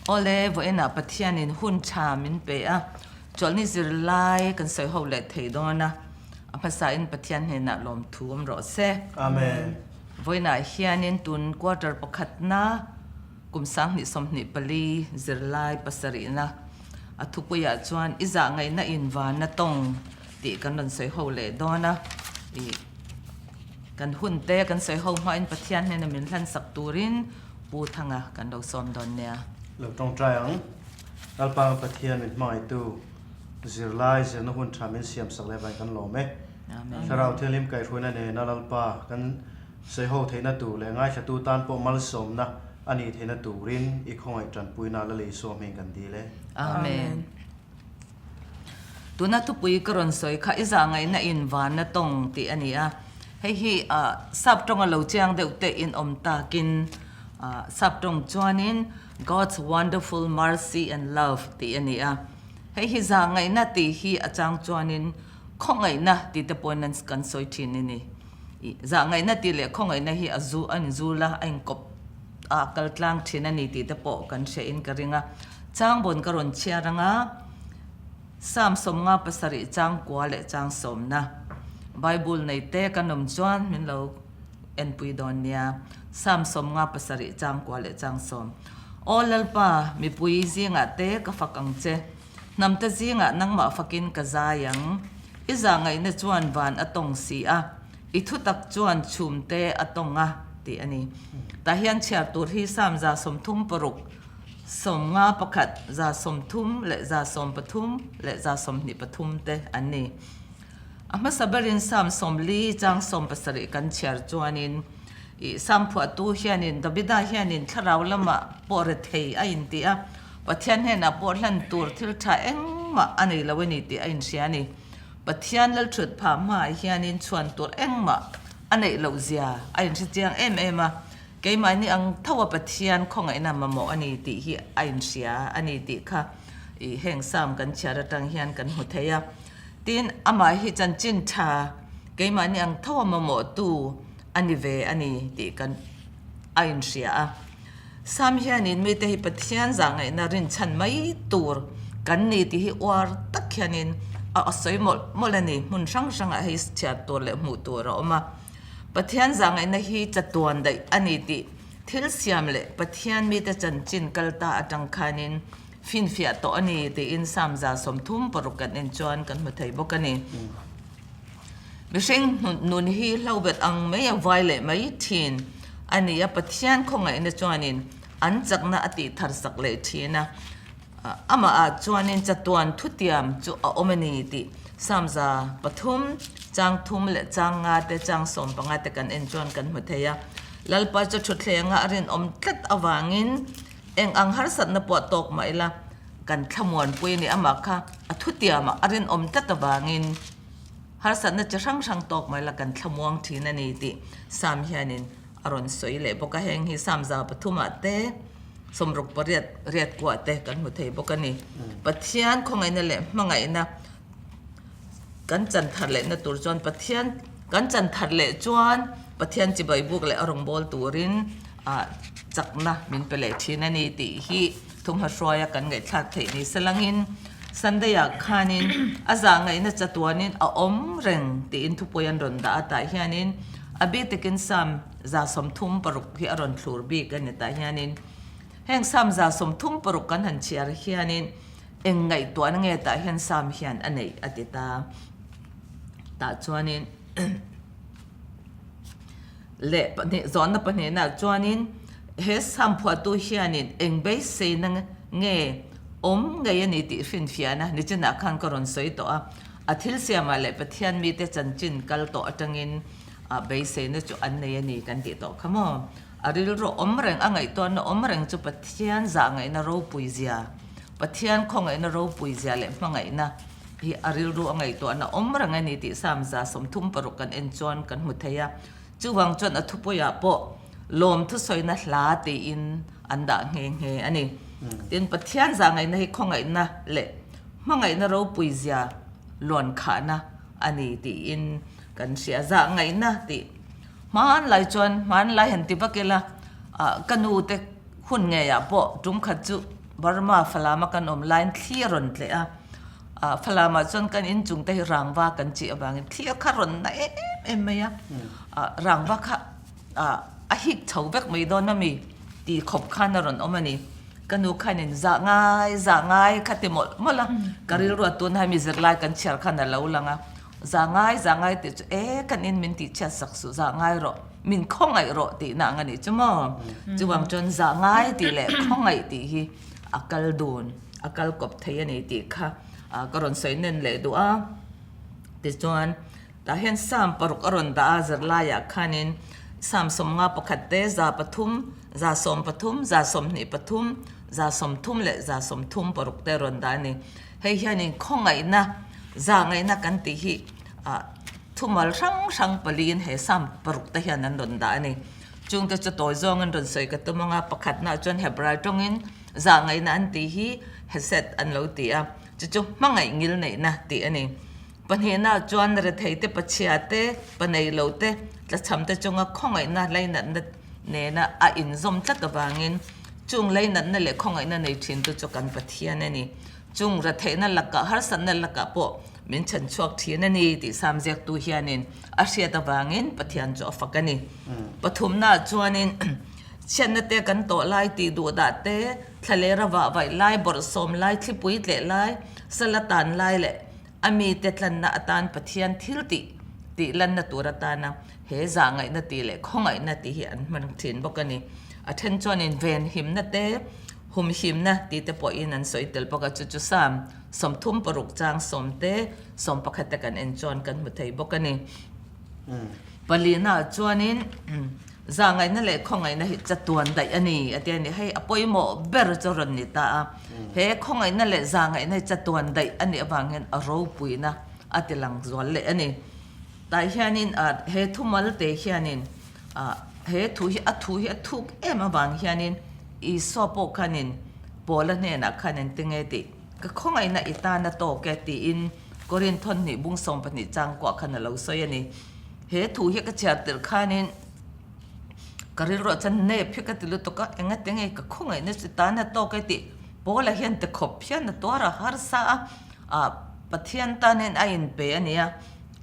Awle, vawiinah Pathianin hun tha min pe a, chawlhni zirlai kan sawi ho leh thei dawn a, a hmasain Pathian hnenah lawmthu awm rawh se. Amen. Vawiinah hianin tun quarter pakhatna kum 2024 zirlai pasarihna a thupuiah chuan i zah ngaihna invanna tawng tih kan rawn sawi ho leh dawn a, ih kan hun te kan sawi ho hmain Pathian hnena min hlansak turin Pu Thanga kan lo sawm dawn nia. Lo tawngtai ang. Lalpa Pathian min hmangaihtu zirlai zirna hun tha min siamsak leh avangin kan lawm e. Thlarau Thianghlim kaihhruaina nena Lalpa kan sawi ho theihna tur leh ngaithlatu tan pawh malsawmna a nih theihna turin i khawngaih tanpuina la lei sawm hming kan dil e. Amen. Tuna thupui ka rawn sawi kha i zah ngaihna in vanna tawng tih a ni a, hei hi sap tawnga lo chiang deuh te in awm takin sap tawng chuanin God's wonderful mercy and love tih a ni a, hei hi zah ngaihna tih hi a chang chuanin khawngaihna tih te pawhin an kan sawi thin a ni. Zah ngaihna tih leh khawngaihna hi a zu a inzul a, a inkawp a kal tlang thin a ni tih te pawh kan hre in ka ring a. Changbawn ka rawn chhiar ang a, Psalm 57 changkua leh chang sawmna Bible nei te kan awm chuan min lo enpui dawn nia. Psalm 57 changkua leh chang sawm. Aw Lalpa, mipui zingah te ka fak ang che, hnamte zingah nangmah fakin ka zai ang. I zahngaihna chuan van a tawng si a, i thutak chuan chhum te a tawng a, tih a ni. Tah hian chhiar tur hi Psalm 136 51, 30 leh 13 leh 23 te an ni. A hmasa berin Psalm 40 chang 17 kan chhiar chuanin ih Psalm phuahtu hianin Davida hianin thlarau lamah pawh rethei a inti a, Pathian hnenah pawh hlan tur thil tha engmah a nei lo a ni tih a inhria a ni. Pathian lalthut phah hmaah hianin chhuan tur engmah a neih loh zia a inhre chiang em em a, Keimahni ang tho a Pathian khawngaihna mamawh a ni tih hi a inhria a ni tih kha i heng Psalm kan chhiar atang hian kan hmu thei a. Tin, amah hi chanchin tha keimahni ang tho a mamawhtu a ni ve a ni tih kan a inhria a. Psalm hianin mite hi Pathian zahngaihna rinchhan mai tur kan ni tih hi uar tak hianin a sawi mawlh mawlh a ni. Hmun hrang hrangah hei chhiar tur leh hmuh tur a awm a. Pathian zahngaihna hi chatuan daih a ni tih thil siam leh Pathian mite chanchin kal ta atang khanin finfiah tawh a ni tiin Psalm 36 kan en chuan kan hmu thei bawk a ni. Mihring nun hi hlobet ang mai a vai leh mai thin a ni a, Pathian khawngaihna chuanin an chakna a tih thar sak leh thin a. Amah ah chuanin chatuan thutiam chu a awm a ni tih Psalm 3 chang thum leh chang nga te chang 15 te kan en chuan kan hmu thei a. Lalpa chu thutthlengah a rinawm tlat avangin eng ang harsatna pawh tawk mah ila kan thlamuanpui a ni. Amah kha a thutiamah a rinawm tlat avangin harsatna chi hrang hrang tawk mah ila kan thlamuang thin a ni tih Psalm hianin a rawn sawi leh bawk a, heng hi Psalm 3 ah te 68 riat kuah te kan hmu thei bawk a ni. Pathian khawngaihna leh hmangaihna kan chan thar lehna tur chuan Pathian kan chan thar leh chuan Pathian chibai buk leh a rawngbâwl turin ah chakna min pe leh thin a ni tih hi thumhma hruaia kan ngaihthlak theih ni salangin Sunday-ah khanin a zahngaihna chatuanin a awm reng tiin thupui an rawn dah a, tah hianin A bik takin Psalm 36 hi a rawn thlur bik a ni tah hianin heng Psalm 36 kan han chhiar hianin eng ngaihtuahna nge tah hian Psalm hian a neih a ti ta. Tah chuanin leh pahnih zawhna pahnihnaah chuanin he Psalm phuahtu hianin eng beiseina nge awm ngei a ni tih hrinfiahna nichinah khan ka rawn sawi tawh a. A thil siamah leh Pathian mite chanchin kal tawh atangin beiseina chu an nei a ni kan tih tawh kha maw? A rilru awm reng, a ngaihtuahna awm reng chu Pathian zahngaihna ropui zia, Pathian khawngaihna ropui zia leh hmangaihna hi a rilru a ngaihtuahna awm reng a ni tih Psalm 36 kan en chuan kan hmu thei a. Chuvang chuan a thupuiah pawh lawm thusawina hla tiin an dah nghe nghe a ni. Tin, Pathian zahngaihna hi khawngaihna leh Hmangaihna ropui zia luan khahna a ni tiin kan hria. Zahngaihna tih hmanlai chuan hmanlai han ti vak ila, ka nu te hun ngeiah pawh tum khat chu Burma Falam a kan awm laiin thli a rawn tleh a, ah Falam ah chuan kan inchung te hi rangva kan chih avangin thli a kha rawn na em em mai a, ah rangva kha ah a hik chho vek mai dawn a mi tih khawp khan a rawn awm a ni. Ka nu khanin zah ngai zah ngai kha ti mawlh mawlh a, ka rilru a tun hai mi zirlai kan chhiar khan a lo lang a, zah ngai zah ngai tih chu e kan in min tih chhiat sak suh zah ngai rawh min khawngaih rawh tihna ang a nih chu maw? Chuvang chuan zah ngai tih leh khawngaih tih hi a kal dun a kal kawp thei a ni tih kha ka rawn sawi nen leh duh a, tichuan Tah hian Psalm paruk a rawn dah a, zirlaiah khanin Psalm 51 te, 300, 113, 123, 130 leh 136 te a rawn dah a ni. Hei hianin khawngaihna, zahngaihna kan tih hi thumal hrang hrang paliin he Psalm paruk te hian an rawn dah a ni. Chungte chu tawi zawngin rawn sawi ka tum ang a, pakhatnaah chuan Hebrai tawngin zahngaihna an tih hi Hesed an lo ti a, chu chu hmangaih ngil neihna tih a ni. Pahnihna chuan retheite pachhia te, pa nei lo te, tlachham te chunga khawngaihna leinatna nena a inzawm tlat avangin chung leinatna leh khawngaihna nei thintu chu kan Pathian a ni. Chung retheihna lakah, harsatna lakah pawh min chhan chhuak thin a ni tih Sam ziaktu hianin a hriat avangin Pathian chu a fak a ni. Pathumna chuanin chhiatna te kan tawh lai tih duh dah te, thlalera vah vaih lai, bawrhsawm lai, thlipui tleh lai, sala tan lai leh A mite tlanna atan Pathian thil tih tih lanna tur atana he zahngaihna tih leh khawngaihna tih hi an hman thin bawk a ni. A then chuanin venhimna te, humhimna tih te pawhin an sawi tel bawk a, chu chu Psalm 36 chang sawm te, 11 te kan en chuan kan hmu thei bawk a ni. Palina chuanin zahngaihna leh khawngaihna hi chatuan daih a ni a ti a ni. Hei a pawimawh ber chu rawn ni ta a. He khawngaihna leh zahngaihna hi chatuan daih a nih avang hian a ropuina a ti lang zual leh a ni. Tah hianin he thumal te hianin he thu hi a thu hi a thuk em avang hianin Isua pawh khanin Paula hnenah khan engtinge tih Ka khawngaihna i tan a tawk e tiin Korin thawnhnih bung 12 chang kuah khan a lo sawi a ni. He thu hi ka chhiar tirh khanin ka rilruah chuan nep hi ka ti lutuk a, engati nge ka khawngaihna chu tan a tawk e tih Paula hian ti khawp hian a tuar a harsa a, ah Pathian tanin a inpe a nia,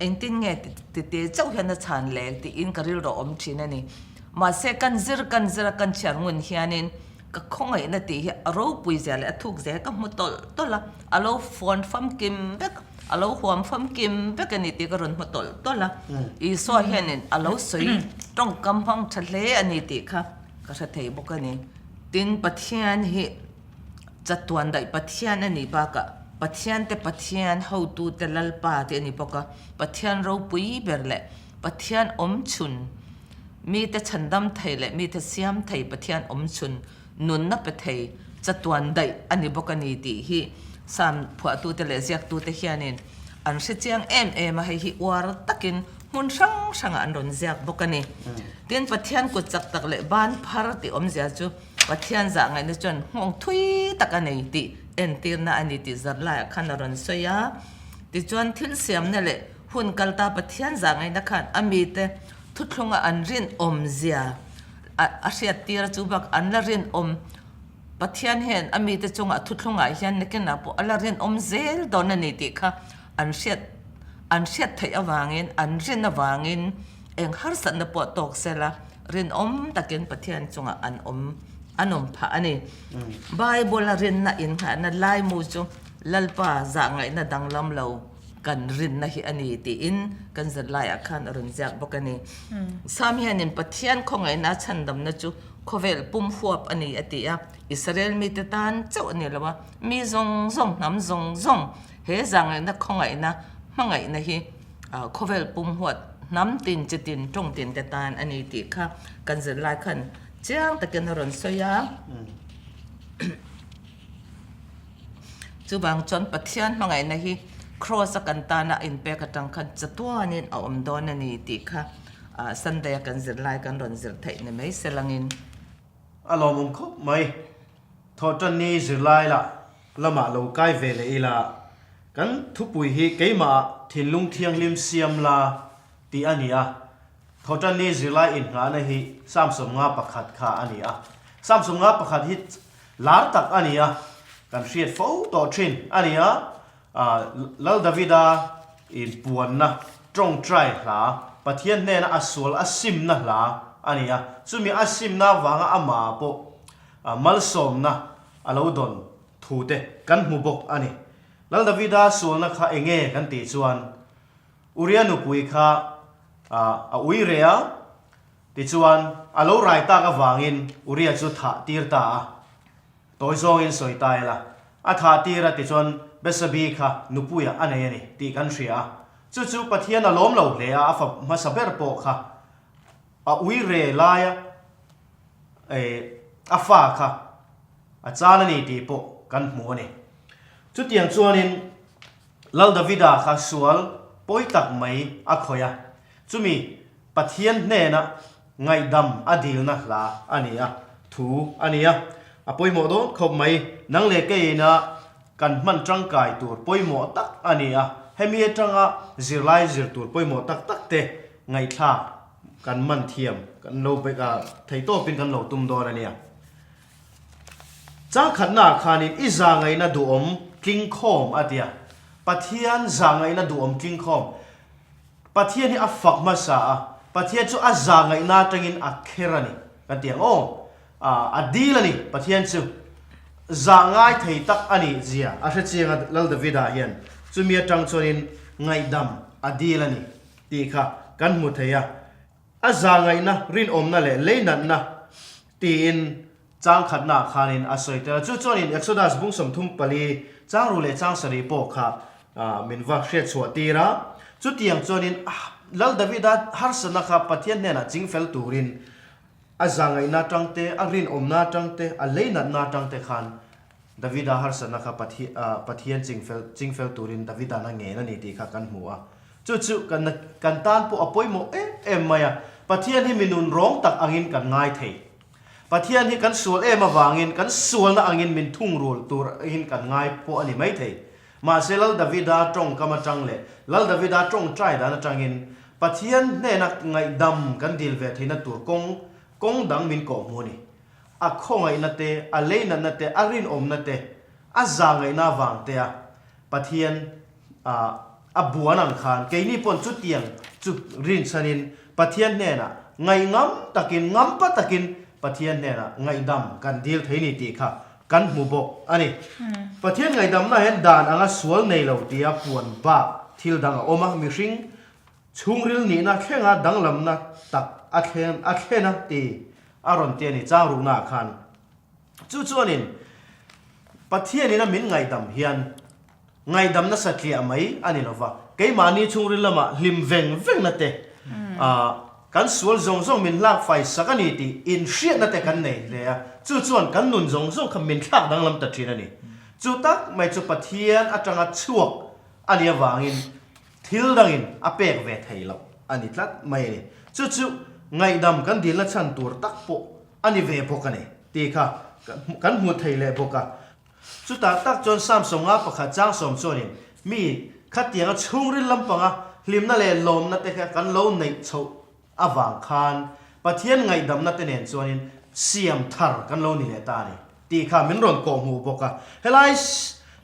engtin nge ti te chauh hian a chhan le tiin ka rilruah awm thin a ni. Mahse kan zir kan zir a kan chhiar ngun hianin Ka khawngaihna tih hi a ropui zia leh a thuk zia hi ka hmu tawlh tawlh a, a lo fawn famkim vek, a lo huam famkim vek a ni tih ka rawn hmu tawlh tawlh a. Isua hianin a lo sawi tawngkam hmang tha hle a ni tih kha ka hre thei bawk a ni. Tin, Pathian hi chatuan daih Pathian a nih bakah Pathiante Pathian, hotute Lalpa tih a ni bawk a, Pathian ropui ber leh Pathian awmchhun, Mite chhandam thei leh mite siam thei Pathian awm chhun nunna pe thei chatuan daih a ni bawk a ni tih hi Psalm phuahtute leh ziaktute hianin an hre chiang em em a, hei hi uar takin hmun hrang hrangah an rawn ziak bawk a ni. Tin, Pathian kut chak tak leh ban phar tih awmzia chu Pathian zah ngaihna chuan nghawng thui tak a nei tih entirna a ni tih zarlaiah khan a rawn sawi a. Tichuan, thil siamna leh hun kalta Pathian zah ngaihna khan a mite Thuthlunga an rinawmzia a hriattir a, chu bak an la rinawm Pathian hian a mite chungah thuthlungah hian nakinah pawh a la rinawm zel dawn a ni tih kha an hriat an hriat theih avangin an rin avangin eng harsatna pawh tawk sela rinawm takin Pathian chungah an awm an awm phah a ni. Bible-a rinna inngahna laimu chu Lalpa zahngaihna danglam lo. Kan rinna hi a ni tiin kan zirlaiah khan a rawn ziak bawk a ni. Sam hianin Pathian khawngaihna a chhandamna chu khawvel pum huap a ni a ti a, Israel mite tan chauh a ni lo a, mi zawng zawng, hnam zawng zawng he zahngaihna khawngaihna hmangaihna hi khawvel pum huat hnam tin chi tin tawng tin te tan a ni tih kha kan zirlai khan chiang takin a rawn sawi a. Chuvang chuan Pathian hmangaihna hi Kraws a kan tana a inpek atang khan chatuanin a awm dawn a ni tih kha Sunday a kan zir lai kan rawn zir theih ni mai se langin. A lawmawm khawp mai. Thawhtanni zirlai lah lamah lo kai ve leh ila, kan thupui hi keimahah thinlung thianghlim siam la tih a ni a. Thawhtanni zirlai inngahna hi Psalm 51 kha a ni a. Psalm 51 hi Lar tak a ni a. Kan hriat fo tawh thin a ni a, Lal Davida inpuanna tawngtai hla, Pathian hnena a sual a simna hla a ni a, chumi a simna avanga amah pawh malsawmna a lo dawn thu te kan hmu bawk a ni. Lal Davida sualna kha enge kan tih chuan Uria nupui kha a ui reh a, tichuan a lo rai tak avangin Uria chu thah tir ta a. Tawi zawngin sawi ta ila, a thah tir a tichuan Betsabe kha nupuiah a nei a ni tih kan hria a. Chu chu Pathian a lawm lo hle a, a fa hmasa ber pawh kha a ui re laia a fa kha a chan a ni tih pawh kan hmu a ni. Chutiang chuanin Lal Davida kha sual pawi tak mai a khawih a, chumi Pathian hnena ngaihdam a dilna hla a ni a, thu a ni a, a pawimawh dawn khawp mai. Nang leh keiina kan hman tangkai tur pawimawh tak a ni a, hemi atanga zirlai zir tur pawimawh tak tak te ngaihthlak kan man thiam kan lo theitawpin kan lo tum dawn a nia. Changkhatnaah khanin i zahngaihna duhawm tlingkhawm a ti a, Pathian zahngaihna duhawm tlingkhawm. Pathian hi a fak hmasa a, Pathian chu a zahngaihna atangin a kher a ni kan ti ang aw, a dil a ni Pathian chu zahngai thei tak a nih zia a hrechiang a Lal Davida hian chumi atang chuanin ngaihdam a dil a ni tih kha kan hmu thei a, a zahngaihna rinawmna leh leinatna tiin Chang khatnaah khanin a sawi tel a, chu chuanin Exodus bung 34 chang ru leh chang sarih pawh kha min va hriat chhuah tir a. Chutiang chuanin Lal Davida harsatna kha Pathian hnenah ching fel turin a zahngaihna atang te, a rinawmna atang te, a leinatna atang te khan Davida harsatna kha Pathian ching fel ching fel turin Davida'n a ngen a ni tih kha kan hmu a. Chu chu kan kan tan pawh a pawimawh em em mai a, Pathian hi mi nun rawng tak angin kan ngai thei. Pathian hi kan sual em avangin kan sualna angin min thungrul tur in kan ngai pawh a ni maithei. Mahse Lal Davida tawngkam atang leh Lal Davida tawngtai dan atangin Pathian hnena ngaihdam kan dil ve theihna tur kawng kawng dang min kawhhmu a ni. A khawngaihna te, a leinatna te, a rinawmna te, a zahngaihna avang te a Pathian a buan ang khan keini pawn chutiang chu rinchhanin Pathian hnenah ngaihngam takin, ngampa takin Pathian hnenah ngaihdam kan dil thei ni tih kha kan hmu bawk a ni. Pathian ngaihdamna hian dan anga sual nei lo tia puan bak thil dang a awm a, mihring chhungril nihna thlenga danglamna tak a thlen a thlen a ti a rawn ti a ni chang ruknaah khan. Chu chuanin Pathianin a min ngaihdam hian Ngaihdam nasa tliah mai a ni lova, keimahni chhungril lamah hlim veng vengna te, kan sual zawng zawng min hlak fai sak a ni tih inhriatna te kan nei hle a, chu chuan kan nun zawng zawng kha min thlak danglam ta thin a ni. Chu tak mai chu Pathian atanga chhuak a nih avangin thil dangin a pek ve thei loh a ni tlat mai a ni. Chu chu ngaihdam kan dilna chhan tur tak pawh a ni ve bawk a ni tih kha kan hmu thei leh bawk a. Chutah tak chuan Psalm 50 pakhat chang sawm chuanin mi khatianga chhungril lampanga hlimna leh lawmna te kha kan lo neih chhoh avang khan Pathian ngaihdamna te nen chuanin siam thar kan lo ni leh ta a ni tih kha min rawn kawhhmuh bawk a. Helai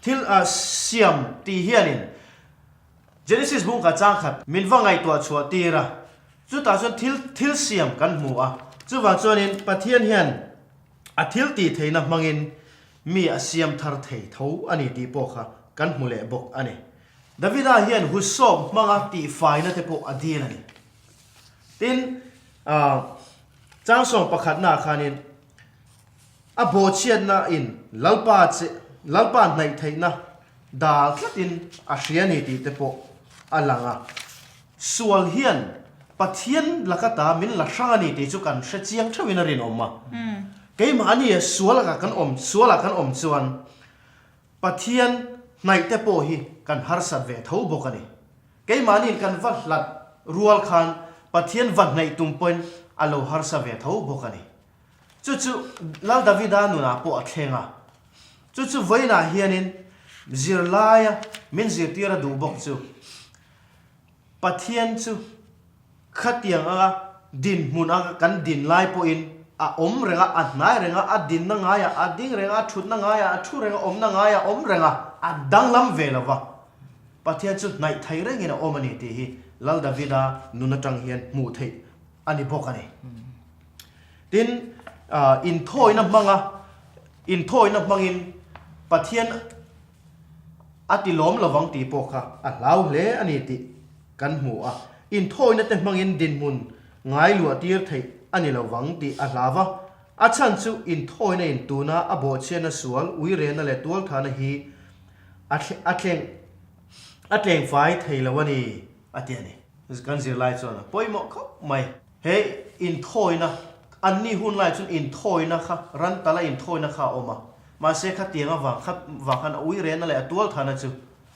thil siam tih hianin Genesis bungka chang khat min va ngaihtuah chhuah tir a, chutah chuan thil thil siam kan hmu a, chuvang chuanin Pathian hian A thil tih theihna hmangin mi a siam thar thei tho a ni tih pawh kha kan hmu leh bawk a ni. Davida hian husawp hmanga tihfaina te pawh a dil a ni. Tin, changsawm pakhatnaah khanin a bawhchhiatna in Lalpa che Lalpa hnaih theihna dal tlatin a hria a ni tih te pawh a lang a. Sual hian Pathian laka ta min la hrang a ni tih chu kan hre chiang theuhin a rinawm a. Keimahni sual lakah kan awm, sualah kan awm chuan Pathian hnaih te pawh hi kan harsat ve tho bawk a ni. Keimahniin kan va hlat rual khan Pathian va hnaih tum pawhin a lo harsa ve tho bawk a ni. Chu chu Lal Davida nunah pawh a thleng a. Chu chu vawiinah hianin zirlaia min zirtir a duh bawk chu. Pathian chu khatiang anga dinhmun anga kan din lai pawhin. a awm reng a, a hnai reng a, a dinna ngaiah a ding reng a, a thutna ngaiah a thu reng a, awmna ngaiah a awm reng a, a danglam ve lo va. Pathian chu hnaih thei rengin a awm a ni tih hi Lal Davida nun atang hian hmuh theih a ni bawk a ni. Tin, inthawina hmanga inthawina hmangin Pathian a ti lawm lovang tih pawh kha a hlau hle a ni tih kan hmu a. Inthawina te hmangin dinhmun ngai luah tir theih a ni lovang tih a hlau a. A chhan chu inthawina in tuna a bawhchhiatna sual uirena leh tualthahna hi a a tleng a tleng fai thei lo a ni a ti a ni. Kan zirlai chuan a pawimawh khawp mai. He inthawina, anni hun lai chuan inthawina kha, ran tala inthawina kha a awm a. Mahse khatiang avang kha vang khan a uirena leh a tualthana chu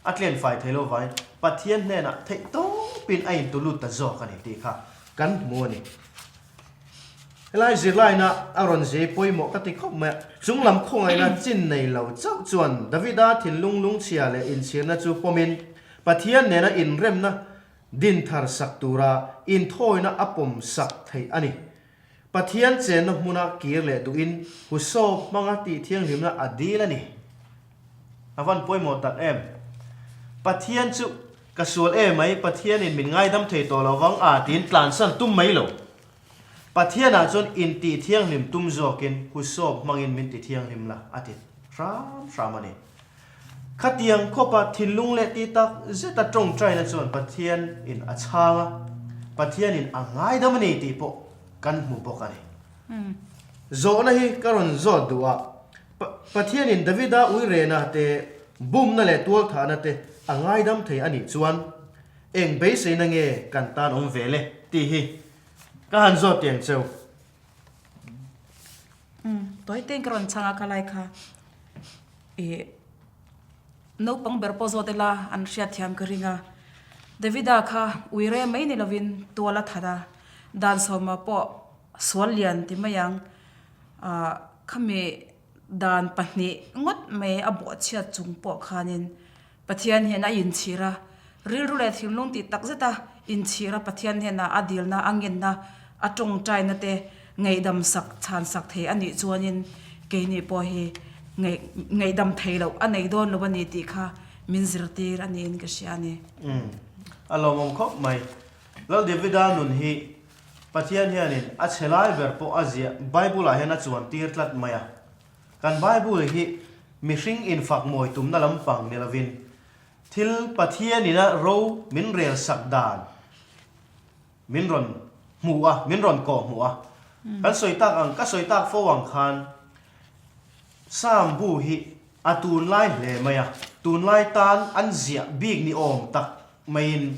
a tlen fai thei lo vangin Pathian hnenah theih tawpin a intulut ta zawk a ni tih kha kan hmu a ni. Helai zirlaina a rawn zei pawimawh ka ti khawp mai a, chunglam khawngaihna chin nei lo chauh chuan Davida thinlung lungchhia leh inchhirna chu pawmin Pathian nena inremna din thar sak tura inthawina a pawm sak theih a ni. Pathian chenna hmuna kir leh duhin Husawp hmanga tih thianghlimna a dil a ni. A van pawimawh tak em? Pathian chu ka sual e mai, Pathianin min ngaidam thei tawh lo vang a tiin tlansan tum mai lo. Pathianah chuan intih thianghlim tum zawkin Husawp hmangin min ti thianghlim la a ti hram hram a ni. Khatiang khawpa thinlung leh ti tak zeta tawngtaina chuan Pathianin a chhang a, Pathianin a ngaidam a ni tih pawh kan hmu bawk a ni. Zawhna hi ka rawn zawt duh a, Pathianin Davida uirena te, bumna leh tualthahna te a ngaidam thei a nih chuan eng beiseina nge kan tan awm ve le tih hi ka han zawt tiang cheu. Umm, Tawitein ka rawn chhang a khalai kha ih naupang ber pawh zawt ila an hriatthiam ka ring a, Davida kha uire mai ni lovin tual a that a, dan sawma pawh sual lian ti mai ang ah khami dan pahnih ngawt mai a bawhchhiat chung pawh khanin Pathian hian a inchhir a, rilru leh thinlung tih tak zeta inchhir a Pathian hnenah a dilna, a ngenna, a tawngtaina te ngaihdam sak, chhan sak thei a nih chuanin keini pawh hi ngaihdam thei loh a nei dawn lo a ni tih kha min zirtir a niin ka hria a ni. Umm, a lawmawm khawp mai. Lal Davida nun hi Pathian hianin a chhe lai ber pawh a ziah Bible-ah hian a chuan tir tlat mai a. Kan Bible hi mihring infak mawi tumna lampang ni lovin thil Pathianina ro min rel sak dan min rawn hmuh a, min rawn kawh hmuh a. Kan sawi tak ang, ka sawi tak fo ang khan Psalm bu hi a tunlai hle mai a, tunlai tan an ziah bik ni awm tak maiin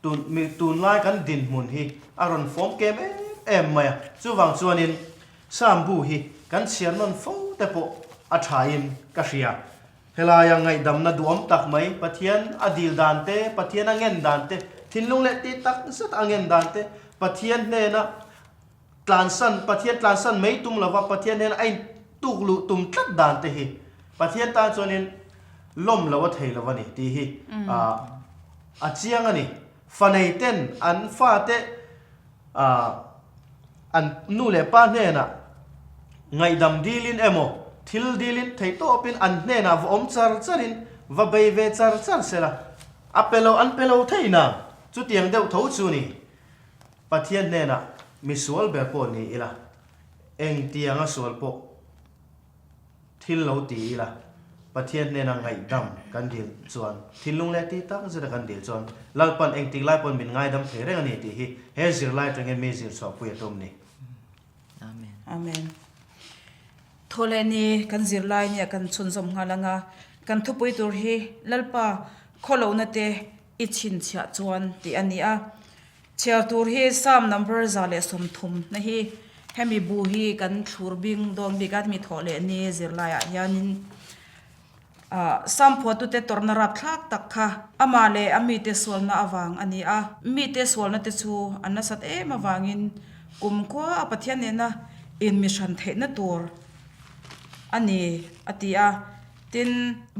Tun mi tunlai kan dinhmun hi a rawn fawm kem em em mai a, chuvang chuanin Psalm bu hi kan chhiar nawn fo te pawh a thain ka hria. Helaia ngaihdamna duhawm tak mai, Pathian a dil dan te, Pathian a ngen dan te, thinlung leh tih tak zet a ngen dan te, Pathian hnena tlansan, Pathian tlansan mai tum lova Pathian hnena a intuk luh tum tlat dan te hi Pathian tan chuanin lawm lo a thei lo a ni tih hi a chiang a ni. Fanei ten an fate an nu leh pa hnenah ngaihdam dilin emaw thil dilin theihtawpin an hnenah va awm char charin va bei ve char char sela a pe lo an pe lo thei na chutiang deuh tho chu ni. Pathian hnenah misual ber pawh ni ila, engtianga sual pawh thil lo ti ila, Pathian hnena ngaihdam kan dil chuan, thinlung leh ti tak zeta kan dil chuan Lalpan engtik lai pawn min ngaidam thei reng a ni tih hi he zirlai atangin mi zir chhuahpui a tum ni. Amen. Amen. Thawhleh ni kan zirlai nia kan chhunzawm nghal anga kan thupui tur hi Lalpa khawlohna te i chhinchhiah chuan tih a ni a. Chhiar tur hi Psalm number 130 na hi hemi bu hi kan thlur bing dawn bik a, hemi thawh leh ni zirlaiah hianin ah Psalm phuahtute tawrhna rapthlak tak kha amah leh a mite sualna avang a ni a. Mite sualna te chu an nasat em avangin kumkhua a Pathian nena inmihran theihna tur a ni a ti a. Tin,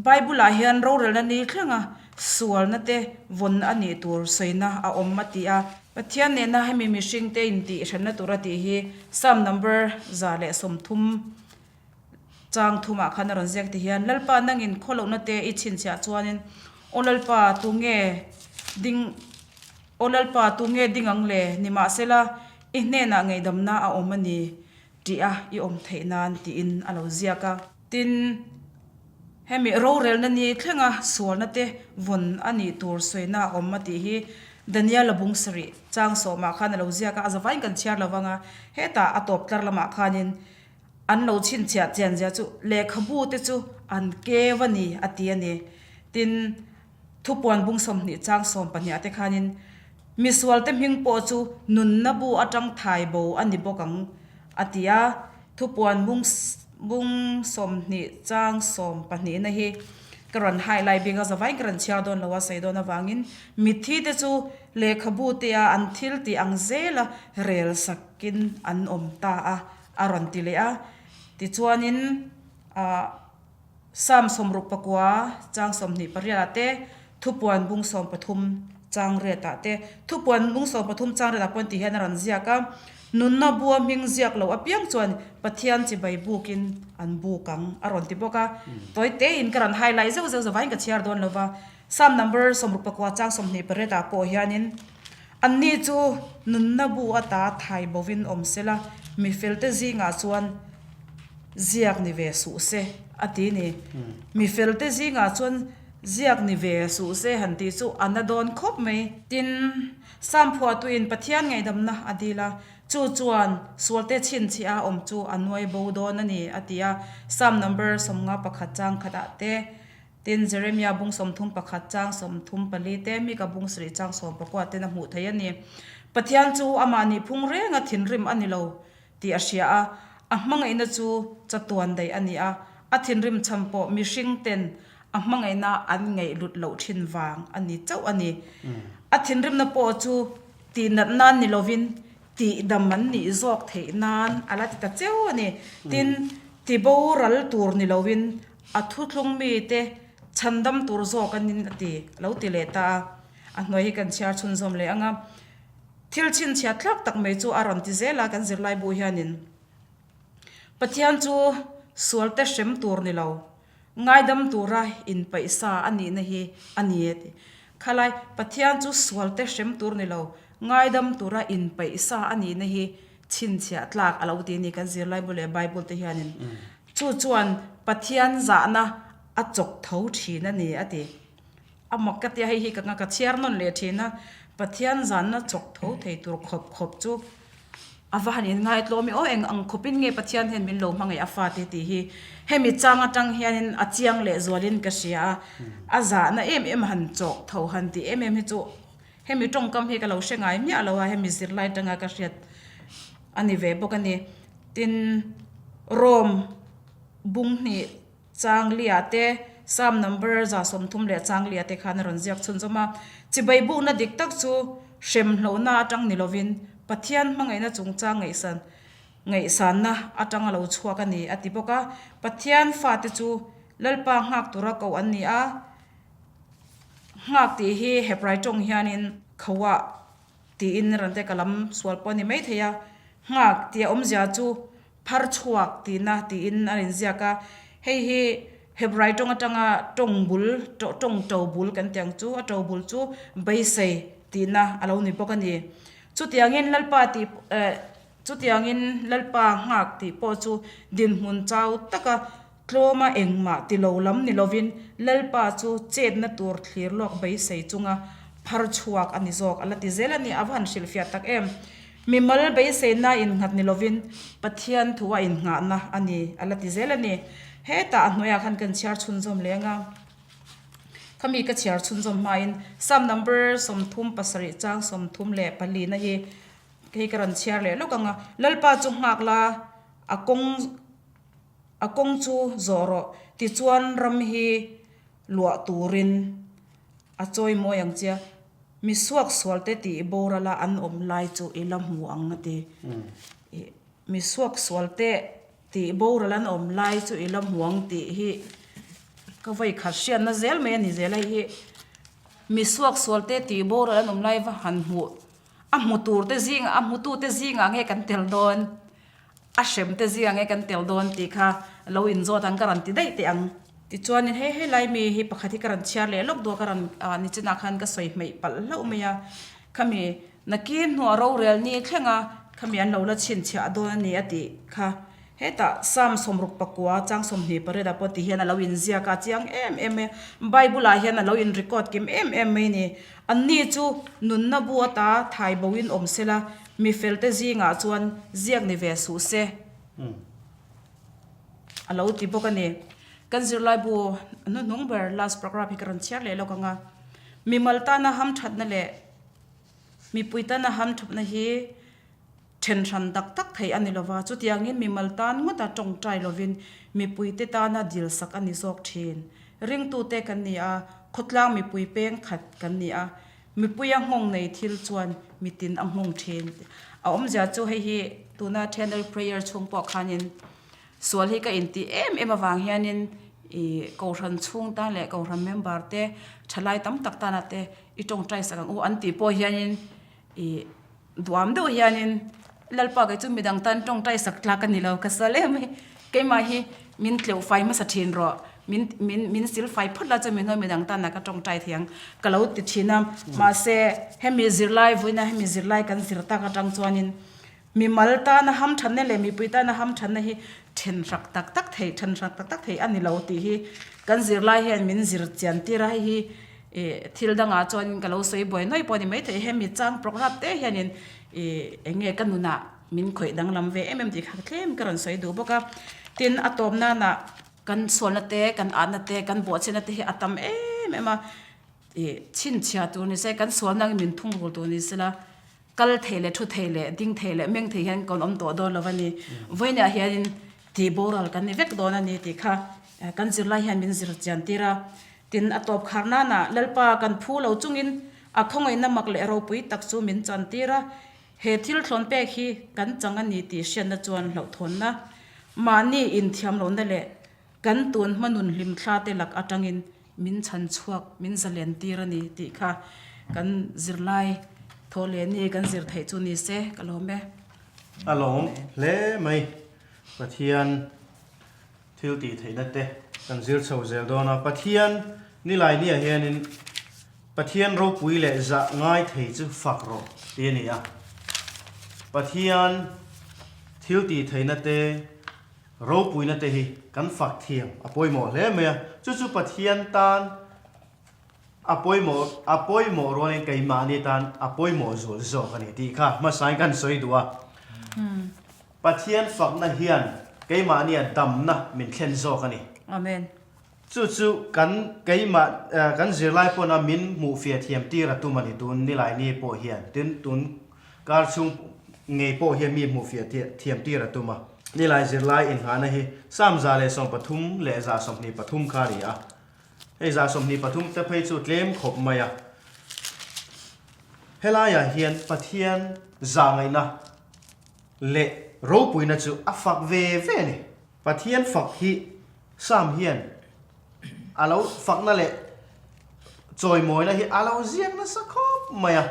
Bible-ah hian rorelna ni thlenga sualna te vawn a nih tur sawina a awm a ti a. Pathian nena hemi mihringte intih hranna tura tih hi Psalm number 130 chang thumah khan a rawn ziak ti hian, Lalpa nangin khawlohna te i chhinchhiah chuanin, Aw Lalpa, tunge ding, Aw Lalpa, tunge ding ang le? Nimahsela, i hnenah ngaihdamna a awm a ni tih a i awm theih nan tiin a lo ziak a. Tin, hemi rorelna ni thlenga sualna te vawn a nih tur sawina a awm a tih hi Daniel-a bung sarih chang sawmah khan a lo ziak a, a zavain kan chhiar lo vang a, hetah a tawp tlar lamah khanin An lo chhinchhiah chian zia chu lehkhabu te chu an keu a ni a ti a ni. Tin, thupuan bung 20 chang 12 ah te khanin misual te hming pawh chu nunna bu atang thai bo a ni bawk ang a ti a. Thupuan bung bung 20 chang 12 na hi ka rawn highlight bik a, zavaiin ka rawn chhiar dawn lo a sawi dawn avangin mitthi te chu lehkhabu te a an thil tih ang zela rel sakin an awm ta a. A rawn ti leh a. Tichuanin ah Psalm 69 chang 28 ah te, Thupuan bung 13 chang riat ah te, Thupuan bung 13 chang riat ah pawhin ti hian a rawn ziak a, Nunna bua hming ziak loh apiang chuan Pathian chibai bukin an buk ang a rawn ti bawk a. Tawi tein ka rawn highlight zeuh zeuh zavain ka chhiar dawn lo va. Psalm number 64 chang 28 ah pawh hianin, Anni chu nunna bu ata thai bovin awm sela, mi felte zingah chuan ziak ni ve suh se, a ti ni. Mi felte zingah chuan ziak ni ve suh se han tih chu a na dawn khawp mai. Tin, Psalm phuahtuin Pathian ngaihdamna a dil a, chu chuan sualte chhinchhiah a awm chu a nuai bo dawn a ni, a ti a, Psalm number 51 chang khatah te. Tin, Jeremia bung 31 chang 34 te, Mika bung sarih chang 19 ten a hmuh theih a ni. Pathian chu amah nih phung renga thinrim a ni lo tih a hria a, a hmangaihna chu chatuan daih a ni a, a thinrim chhan pawh mihring ten a hmangaihna an ngaihlut loh thin vang a ni chauh a ni. A thinrimna pawh chu tihnat nan ni lovin tihdam an nih zawk theih nan a la ti ta cheu a ni. Tin, tiboral tur ni lovin A thuthlung mite chhandam tur zawk anin a ti, a lo ti leh ta a. A hnuai hi kan chhiar chhunzawm leh ang a. Thil chhinchhiat thlak tak mai chu a rawn ti zel a kan zirlaibu hianin. Pathian chu sualte hrem tur ni lo, ngaidam tura inpaih sa a nihna hi a ni a ti. Khalai, Pathian chu sualte hrem tur ni lo, ngaidam tura inpaih sa a nihna hi chhinchhiah tlak a lo ti a ni kan zirlaibu leh Bible te hianin. Chu chuan Pathian zahna a chawk tho thin a ni a ti. A mak ka tia hei hi ka ka chhiar nawn leh thin a, Pathian zahna chawk tho thei tur khawp khawp chu a va han inngai tlawm i aw eng ang khawpin nge Pathian hian min lo hmangaih a fate tih hi hemi chang atang hianin a chiang leh zualin ka hria a, a zahna em em han chawk tho han tih em em hi chu hemi tawngkam hi ka lo hre ngai miah lo a, hemi zirlai atanga ka hriat a ni ve bawk a ni. Tin, Rome bung hnih chang liah te, Psalm number 130 leh chang liah te khan a rawn ziak chhunzawm a. Chibai bukna dik tak chu hrem hlauhna atang ni lovin Pathian hmangaihna chungchang ngaihsan ngaihsanna atang a lo chhuak a ni a ti bawk a. Pathian fate chu Lalpa nghak tura koh an ni a, nghak tih hi Hebrai tawng hianin khoah Tiin rawn te ka lam sual pawh a ni maithei a, nghak tih a awmzia chu phar chhuak tihna tiin a inziak a, hei hi Hebrai tawng atanga tawng bul tawng to bul kan tih ang chu a to bul chu beisei tihna a lo ni bawk a ni. Chutiangin Lalpa tih eh chutiangin Lalpa nghak tih pawh chu dinhmun chau taka Tlawma engmah ti lo lam ni lovin Lalpa chu chetna tur thlir lawk beisei chunga phar chhuak a ni zawk a la ti zel a ni. A va han hrilhfiah tak em! Mimal beiseina innghat ni lovin Pathian thu a innghahna a ni a la ti zel a ni. Hetah a hnuaiah khan kan chhiar chhunzawm leng a, khami ka chhiar chhunzawm hmain Psalm number 37 chang 34 na hi hei ka rawn chhiar leh lawk ang a, Lalpa chu nghak la a kawng A kawng chu zawh rawh, tichuan ram hi luah turin a chawi mawi ang che a, mi suak sualte tih borala an awm lai chu i la hmu ang a ti. Mi suak sualte tih boral an awm lai chu i la hmu ang tih hi ka vawi khat hriatna zel mai a ni zel a, hei hi mi suak sualte tih boral an awm lai va han hmuh. A hmu tur te zingah, a hmutu te zingah nge kan tel dawn, a hrem te zingah nge kan tel dawn tih kha lo inzawt ang ka rawn ti daih teh ang. Tichuanin hei helai mi hi pakhat hi ka rawn chhiar leh lawk duh a, ka rawn nichinah khan ka sawi hmeih palh hlauh mai a, khami nakin hnuah rorel ni thleng a, khami an lo la chhinchhiah dawn a ni a tih kha. Hetah Psalm 68 chang 28 ah pawh ti hian a lo inziak a, a chiang em em mai a, Bible ah hian a lo in record kim em em mai a ni. Anni chu nunna bu ata thai bo in awm sela, mi felte zingah chuan ziak ni ve suh se a lo ti bawk a ni. Kan zirlai bu hnuhnung ber last paragraph hi ka rawn chhiar leh lawk ang a, Mimal tana hamthatna leh mipui tana hamthupna hi Then hran tak tak theih a ni lova, chutiangin mimal tan ngawta tawngtai lovin mipuite tana dilsak a ni zawk thin. Ringtute kan ni a, khawtlang mipui peng khat kan ni a, mipuia nghawng nei thil chuan mitin a nghawng thin. A awmzia chu hei hi tuna Thenary Prayer chhung pawh khanin sual hi ka intih em em avang hianin ih Kohhran chhung tan leh Kohhran member te thalai tam tak tana te i tawngtai sak ang u an tih pawh hianin ih Duam deuh hianin Lalpa kei chu midang tan tawngtai sak tlak a ni lo, ka sal em mai. Keimah hi min tleuh fai hmasa thin rawh, min min min sil fai phawt la chu min hawi midang tanah ka tawngtai thei ang ka lo ti thin a. Mahse hemi zirlai vawiina hemi zirlai kan zir tak atang chuanin mimal tana hamthanna leh mipui tana hamthanna hi then hrak tak tak thei then hrak tak tak thei a ni lo tih hi kan zirlai hian min zir chian tir a, hei hi Ih thil dangah chuanin ka lo sawi buai nuai pawh a ni maithei, hemi chang program te hianin ih eng nge ka nunah min khawih danglam ve em em tih kha tlem ka rawn sawi duh bawk a. Tin, a tawp nana kan sualna te, kan atna te, kan bawhchhiatna te hi a tam em em a, ih chhinchhiah tur ni se, kan sualna angin min thungrul tur ni sela, Kal thei leh thu thei leh ding thei leh meng thei hian kan awm tawh dawn lo a ni. Vawiinah hianin tih boral kan ni vek dawn a ni tih kha kan zirlai hian min zir chian tir a. Tin, a tawp khar nana Lalpa kan phu lo chungin a khawngaihna mak leh ropui tak chu min chan tir a. He thil thlawn pek hi kan chang a ni tih hriatna chuan hlauhthawnna, mahni inthiam lohna leh Kan tun hma nun hlimthla te lak atangin min chhan chhuak, min zalen tir a ni tih kha kan zirlai thaw leh ni kan zir theih chu ni se ka lawm e. A lawm hle mai. Pathian thil tih theihna te kan zir chho zel dawn a. Pathian nilai niah hianin Pathian ropui leh zah ngai thei chu fak rawh tih a ni a. Pathian thil tih theihna te Ropuina te hi kan fak thiam a pawimawh hle mai a, chu chu Pathian tan a pawimawh a pawimawh rualin keimahni tan a pawimawh zual zawk a ni tih kha hmasain kan sawi duh a. Pathian fakna hian keimahnia damna min thlen zawk a ni. Amen. Chu chu kan keimah kan zirlai pawna min hmuhfiah thiam tir a tum a ni tun nilaini pawh hian tin tun Kar chhung ngei pawh hian mi hmuhfiah thiam tir a tum a. Nilai zirlai inghahna hi Sam 113 leh 123 kha a ni a. Hei 123 te phei chu tlem khawp mai a. Helaiah hian Pathian zahngaihna leh ropuina chu a fak ve ve a ni. Pathian fak hi Sam hian a lo fakna leh chawimawina hi a lo ziak nasa khawp mai a.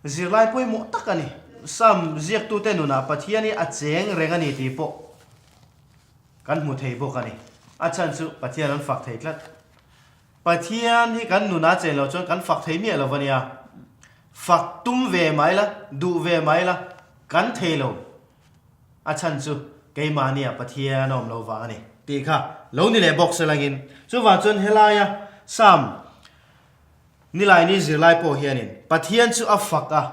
Zirlai pawimawh tak a ni. Sam ziaktute nunah Pathian hi a cheng reng a ni tih pawh kan hmu thei bawk a ni. A chhan chu Pathian an fak thei tlat. Pathian hi kan nunah a chen loh chuan kan fak thei miah lo va nia. Fak tum ve mai la, duh ve mai la, kan thei lo. A chhan chu keimahnia Pathian a awm lo vang a ni tih kha lo ni leh bawk selangin. Chuvang chuan helaia Sam Nilaini zirlai pawh hianin Pathian chu a fak a,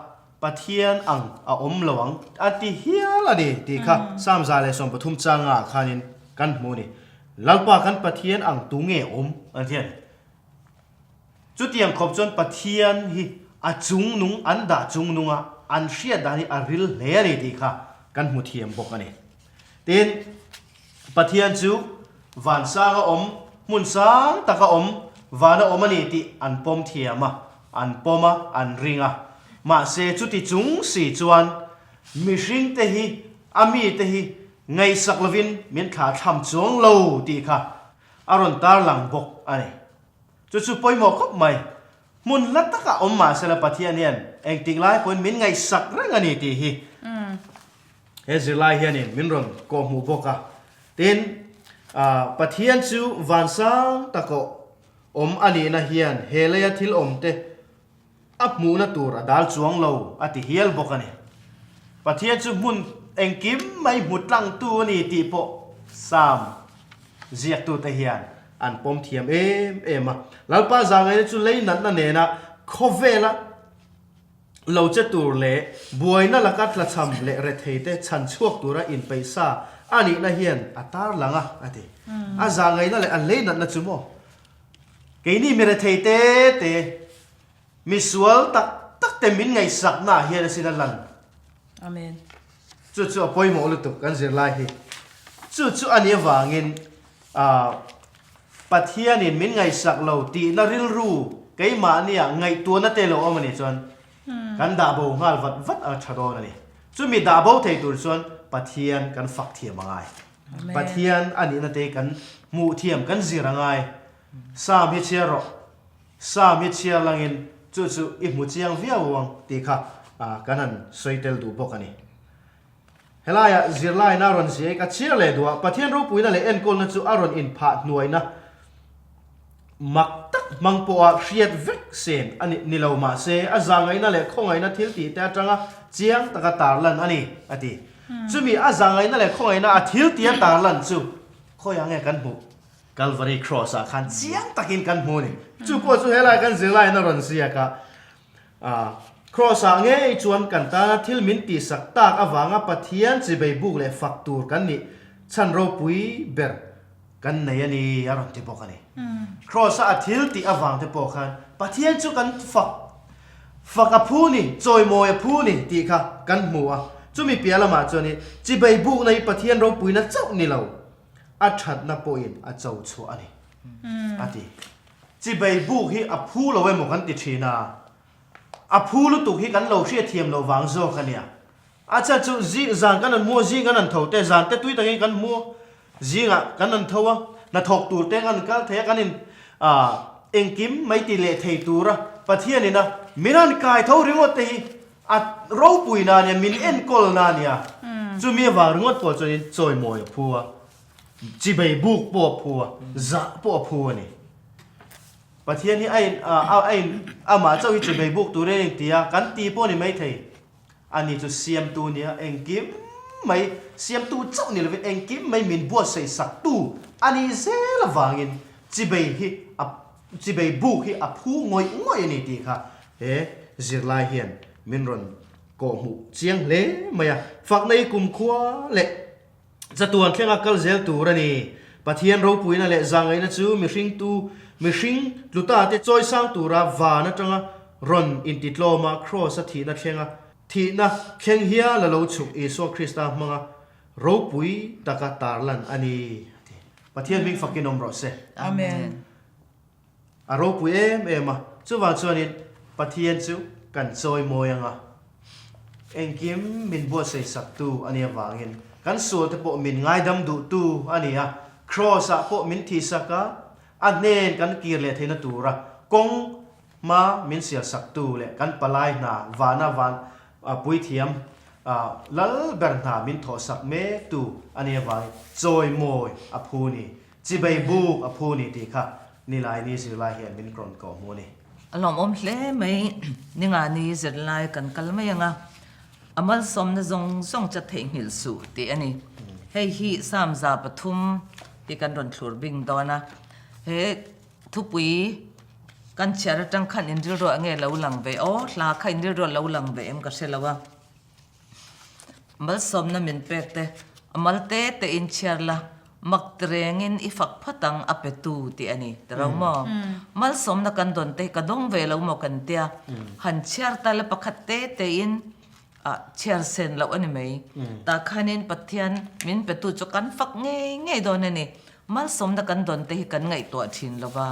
Pathian ang a awm lo ang a ti hial a ni tih kha Psalm 113 changa ah khanin kan hmu a ni. Lalpa kan Pathian ang tu nge awm an ti a ni. Chutiang khawp chuan Pathian hi a chungnung an dah chungnung a, an hriat dan hi a ril hle a ni tih kha kan hmu thiam bawk a ni. Tin, Pathian chu van sang a awm, hmun sang tak a awm, van a awm a ni tih an pawm thiam a, an pawm a, an ring a. Mahse, chuti chung si chuan mihringte hi, a mite hi ngaihsak lovin min thlahthlam chuang lo tih kha a rawn tarlang bawk a ni. Chu chu pawimawh khawp mai. Hmun hla takah awm mah sela Pathian hian engtik lai pawhin min ngaihsak reng a ni tih hi he zirlai hianin min rawn kawhhmuh bawk a. Tin, Pathian chu vansang takawh awm a nihna hian he leia thil awmte a hmuhna tur a dal chuang lo a ti hial bawk a ni. Pathian chu hmun engkim mai hmu tlangtu a ni tih pawh Psalm ziaktute hian an pawm thiam em em a. Lalpa zangaina chu lei natna nena khawvela lo che tur leh buaina laka tlachham leh retheite chhan chhuak tura inpeihsa a nihna hian a tarlang a, a ti. A zangaina leh a lei natna chu maw? Keini mi rethei te te, mi sual tak tak te min ngaihsakna ah hian asin a lan. Amen. Chu chu a pawimawh lutuk kan zirlai hi. Chu chu a nih avangin ah Pathianin min ngaihsak lo tihna rilru keimahnia ngaihtuahna te lo awm a nih chuan kan dah bo nghal vat vat a tha dawn a ni. Chumi dah bo thei tur chuan Pathian kan fak thiam a ngai. Pathian a nihna te kan hmuh thiam kan zir a ngai. Psalm hi chhiar rawh. Psalm hi chhiar langin chu chu i hmu chiang viau ang tih kha kan han sawi tel duh bawk a ni. Helaiah zirlaina a rawn ziai ka chhiar leh duh a, Pathian ropuina leh enkawlna chu a rawn inphah hnuaina mak tak hmang pawha hriat vek sen a ni ni lo mahse a zahngaihna leh khawngaihna thil tih te atanga chiang taka tarlan a ni a ti. Chumi a zahngaihna leh khawngaihna a thil tia tarlan chu khawiah nge kan hmuh? Calvary Cross ah khan chiang takin kan hmu a ni. Chu pawh chu helai kan zirlaiin a rawn ziak a, Cross ah ngei chuan kan tana thil min tihsak tak avanga Pathian chibei buk leh fak tur kan nih chhan ropui ber kan nei a ni a rawn ti bawk a ni. Kraws a a thil tih avang te pawh khan Pathian chu kan fak fak a phu ni, chawimawi a phu ni tih kha kan hmu a. Chumi piah lamah chuan i chibei bukna hi Pathian ropuina chauh ni lo, a thatna pawhin a cho chhuah a ni a ti. Chibei buk hi a phu lo emaw kan ti thin a, a phu lutuk hi kan lo hriatthiam lo vang zawk a nia. A chhan chu zing zan kan han hmu a, zing kan han tho te, zan te tui takin kan hmu a, zingah kan han tho a, hnathawk tur te kan kal thei a, kan in ah engkim mai ti leh thei tura Pathianin a min han kai tho ringawt te hi a ropui na ania, min enkawl na ania, chumi avang ringawt pawh chuanin chawimawi a phu a, chibei buk pawh a phu a, zah pawh a phu a ni. Pathian hi a in ah a in amah chauh hi chibei buk turin a inti a, kan ti pawh a ni maithei. Ani chu siamtu nia engkim mai siamtu chauh ni lovin engkim mai min buatsaih saktu a nih zel avangin chibei hi a chibei buk hi a phu ngawih ngawih a ni tih kha he zirlai hian min rawn kawhhmuh chiang hle mai a. Fakna hi kumkhua leh Chatuan thlenga kal zel tur a ni. Pathian ropuina leh zahngaihna chu mihring tu, mihring tluta te chawisang tura van atanga rawn intitlawma Kraws-a thihna thlenga thihna thleng hial a lo chhuk Isua Krista hmanga ropui taka tarlan a ni, a ti. Pathian hming fakin awm rawh se. Amen. A ropui em em a, chuvang chuanin Pathian chu kan chawi mawi ang a, engkim min buatsaih saktu a nih avangin kan sualte pawh min ngaidam duhtu a ni a, Kraws-ah pawh min thihsak a, a hnen kan kir leh theihna tura kawng hma min sial saktu leh kan palai hna vana van puithiam lal ber hna min thawhsak mektu a nih avangin chawi mawi a phu ni. Chibei buk a phu ni tih kha Nilaini zirlai hian min rawn kawh hmu a ni. A lawmawm hle mai. Ningani zirlai kan kal mai ang a, a malsawmna zawng zawng cha theihnghilh suh tih a ni. Hei hi Samza pathum hi kan rawn thlur bing dawn a, he thupui kan chhiar atang khan inrilruah nge lo lang ve aw, hla kha inrilruah lo lang ve em ka hre lo a. Malsawmna min pek te, a mal te te in chhiar la, mak ti rengin i fak phawt ang a pe tu tih a ni ti ro maw? Malsawmna kan dawn te hi ka dawng ve lo maw kan tia, han chhiar ta la pakhat te te in ah chhiar sen loh a ni mai. Tah khanin Pathian min pe tu chu kan fak ngei ngei dawn a ni. Malsawmna kan dawn te hi kan ngaihtuah thin lo va,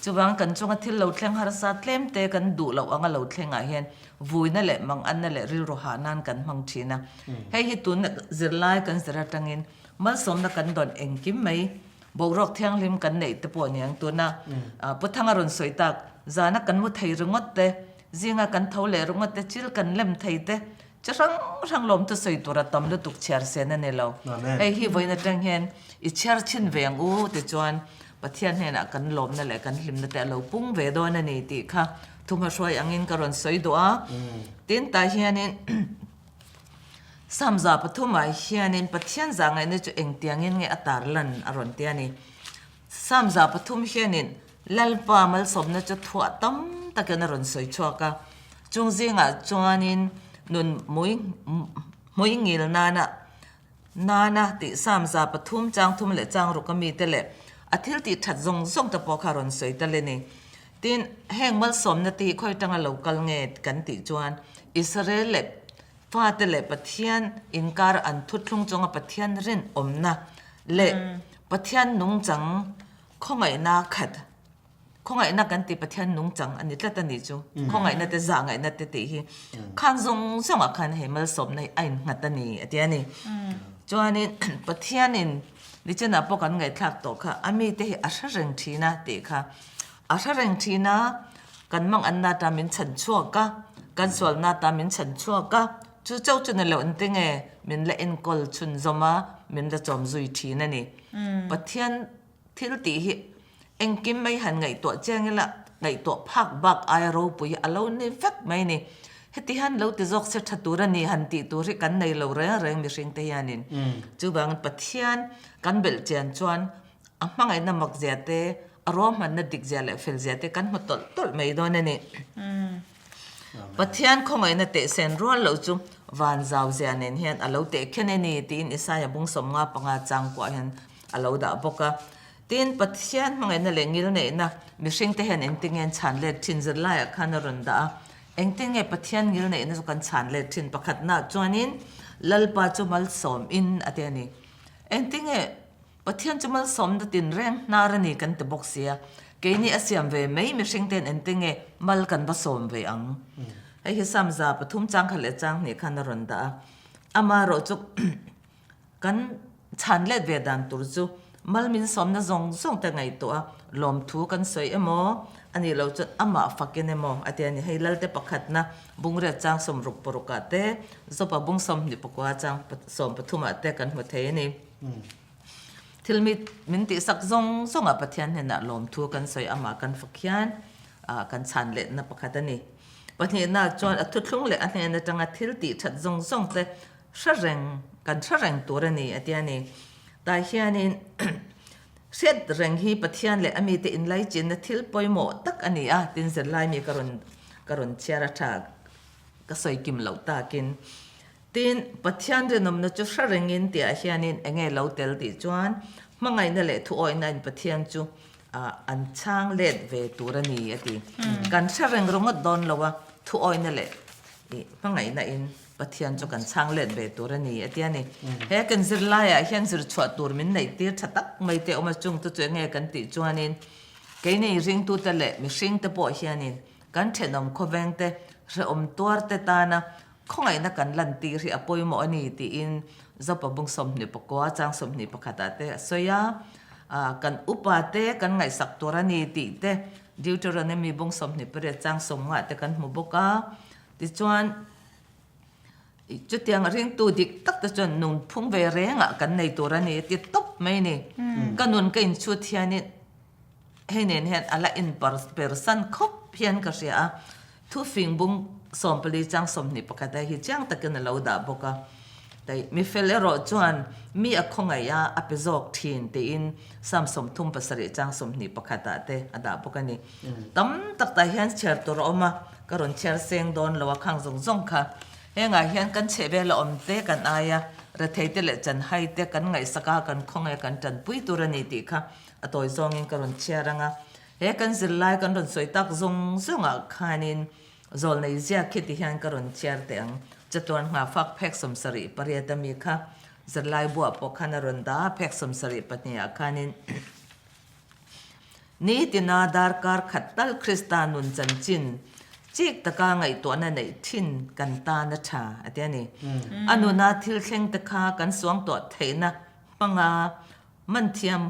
chuvang kan chunga thil lo thleng harsa tlem te kan duh loh anga lo thlengah hian vuina leh manganna leh rilru hah nan kan hmang thin a. Hei hi tuna zirlai kan zir atangin malsawmna kan dawn engkim mai. Boruak thianghlim kan neih te pawh aniang tuna Pu Thanga rawn sawi tak zana kan mu thei ringawt te, zinga kan tho leh ringawt te, chil kan lem thei te, chi hrang hrang lawmtu sawi tur a tam lutuk chhiar sen a ni lo. Hei hi vawiin atang hian i chhiar chhin ve ang u tichuan Pathian hnenah kan lawmna leh kan hlimna te a lo pung ve dawn a ni tih kha thuhmahruai angin ka rawn sawi duh a. Tin tah hianin Samza pathumah hianin Pathian zahngaihna chu engtiangin nge a tarlan a rawn ti a ni. Samza pathum hianin Lalpa malsawmna chu thuah tam takin a rawn sawi chhuak a, chung zingah chuanin nun hmui ngil nana nana tih Samza pathum changthum leh changruk a mite leh a thil tih that zawng zawng te pawh kha a rawn sawi tal a ni. Tin, heng malsawmna te hi khawi tanga lo kal nge kan tih chuan Israel leh fate leh Pathian inkar an thuthlung chunga Pathian rinawmna leh Pathian nungchang khawngaihna khat, khawngaihna kan tih Pathian nungchang a ni tlat a nih chu, khawngaihna te zahngaihna te tih hi khan zawng zawngah khan hei malsawmna hi a innghat a ni a ti a ni. Chuanin Pathianin nichinah pawh kan ngaihthlak tawh kha a mite hi a hre reng thin a tih kha A hre reng thin a, kan manganna ata min chhan chhuak a, kan sualna ata min chhan chhuak a, chu chauh chu ni loh engti nge min la enkawl chhunzawm a, min la chawm zui thin a ni. Pathian thil tih hi engkim mai han ngaihtuah chiang ila, ngaihtuah phak bak aia ropui hi a lo ni vek mai a ni. Heti hian lo ti zawk se tha tur a ni han tih tur hi kan nei lo reng reng mihringte hianin. Chuvangin Pathian kan belh chian chuan A hmangaihna mak zia te, a ruahmanna dik zia leh fel zia te kan hmu tawlh tawlh mai dawn a ni. Pathian khawngaihna tehsen rual loh chu van zau zia nen hian a lo teh khen a ni tiin Isaia bung 55 chang kuah hian a lo dah bawk a. Tin, Pathian hmangaihna leh ngilneihna mihringte hian engtin nge an chhan let thin zirlaiah khan a rawn dah a. Engtin nge Pathian ngilneihna chu kan chhan let thin? Pakhatnaah chuanin Lalpa chu malsawm in a ti a ni. Engtin nge Pathian chu malsawmna tinreng hnar a ni kan ti bawk sia, keini a siam ve mai mihring ten engte nge mal kan va sawm ve ang. Hei hi Samza pathum chang khat leh chang hnih khan a rawn dah a, amaherawh chu kan chhan let ve dan tur chu mal min sawmna zawng zawng te ngaihtuah a, lawmthu kan sawi emaw a nih loh chuan amah fakin emaw a ti a ni. Hei Lalte pakhatna bungriat chang sawmruk parukah te, Zopa bung 20 pakua chang 13ah te kan hmu thei a ni. Thil mi min tihsak zawng zawngah Pathian hnenah lawmthu kan sawi amah kan fak hian kan chhan letna pakhat a ni. Pahnihna chuan a thuthlung leh a hnen atanga thil tih that zawng zawng te hre reng kan hre reng tur a ni a ti a ni. Tah hianin hriat reng hi Pathian leh a mite inlaichinna thil pawimawh tak a ni a tin zirlai mi ka rawn ka rawn chhiar a tha ka sawi kim loh takin. Tin, Pathian rinawmna chu hre rengin tihah hianin eng nge lo tel tih chuan hmangaihna leh thuawihna in Pathian chu an chhang let ve tur a ni a ti. Kan hre reng ringawt dawn lo a, thuawihna leh hmangaihna in Pathian chu kan chhang let ve tur a ni a ti a ni. He kan zirlaiah hian zir chhuah tur min neih tir tha tak mai te awm a, chungte chu eng nge kan tih chuanin keini ringtute leh mihringte pawh hianin kan thenawm khawvengte hrehawm tuarte tana Khawngaihna kan lantir hi a pawimawh a ni tiin Zopa bung 29 chang 21 ah te a sawi a, kan upa te kan ngaihsak tur a ni tih te Deuteronomy bung 28 chang 10 ah te kan hmu bawk a. Tichuan, chutiang ringtu dik tak te chuan nunphung ve rengah kan nei tur a ni a ti tawp mai a ni. Ka nun ka inchhut hianin hei nen hian a la inpersan khawp hian ka hria a. Thufing bung 14 chang 21 a hi chiang takin a lo dah bawk a. Tei, mi fel erawh chuan mi a khawngaih a, a pe zawk thin tiin Psalm 37 chang 21 ah te a dah bawk a ni. Tam tak tah hian chhiar tur a awm a, ka rawn chhiar seng dawn lo a khang zawng zawng kha. Hengah hian kan chhehvel a awm te kan ai a, rethei te leh chanhai te kan ngaihsak a, kan khawngaih a, kan tanpui tur a ni tih kha a tawi zawngin ka rawn chhiar ang a. He kan zirlai kan rawn sawi tak zawng zawngah khanin zawlnei ziak khi ti hian ka rawn chhiar teh ang. Chatuan nghafak phek 78 a mi kha zirlai buah pawh khan a rawn dah a, phek 72 ah khanin Nitina darkar khat tal Krista nun chanchin chik taka ngaihtuahna neih thin kan tan a tha a ti a ni. A nuna thil thleng te kha kan suangtuah theihna hmanga man thiam.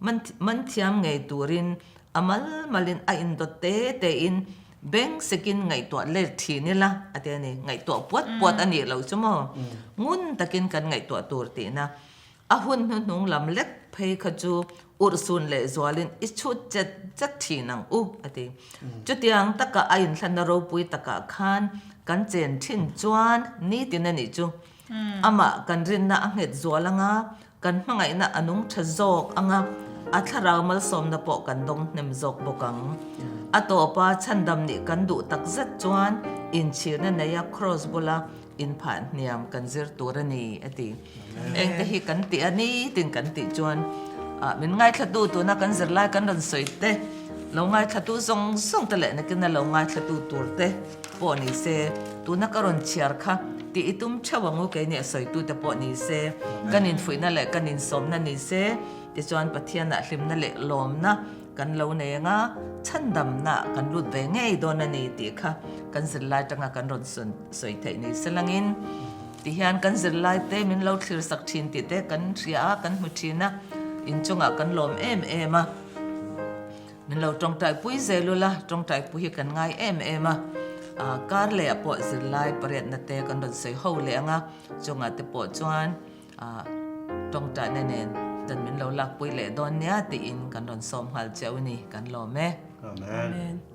Man man thiam ngei turin a mal malin a indawt te tein beng sekin ngaihtuah let thin ila a ti a ni. Ngaihtuah puat puat a nih loh chu maw? Ngun takin kan ngaihtuah tur tihna. A hun hnuhnung lam lek phei kha chu urhsun leh zualin i chhut chet chet thin ang u, a ti. Chutiang taka a inhlanna ropui takah khan kan chen thin chuan nitin a nih chu. Amah kan rinna a nghet zual anga, kan hmangaihna a nung tha zawk anga, a thlarau malsawmna pawh kan dawng hnem zawk bawk ang. A tawpa chhandam nih kan duh takzet chuan inchhirna neia kraws bula inphah hniam kan zir tur a ni, a ti. Engte hi kan tih a nitin kan tih chuan min ngaithlatu tuna kan zirlai kan rawn sawi te, lo ngaithlatu zawng zawng te leh nakina lo ngaithlatu tur te pawh ni se, tuna ka rawn chhiar kha tih i tum theuh ang u keini a sawitu te pawh ni se, kan infuihna leh kan insawmna ni se, tichuan Pathianah hlimna leh lawmna kan lo nei anga chhandamna kan lut ve ngei dawn a ni tih kha kan zirlai tanga kan rawn sawi theih ni se langin tihian kan zirlai te min lo thlir sak thin tih te kan hria a, kan hmu thin a, inchungah kan lawm em em a, min lo tawngtai pui zel ula, tawngtai pui hi kan ngai em em a, kar leh ah pawh zirlai pariatna te kan rawn sawi ho leh ang a, chungah te pawh chuan Tawngtaina nen dan min lo lakpui leh dawn nia tiin kan rawn sawm nghal cheu ni, kan lawm e. Amen.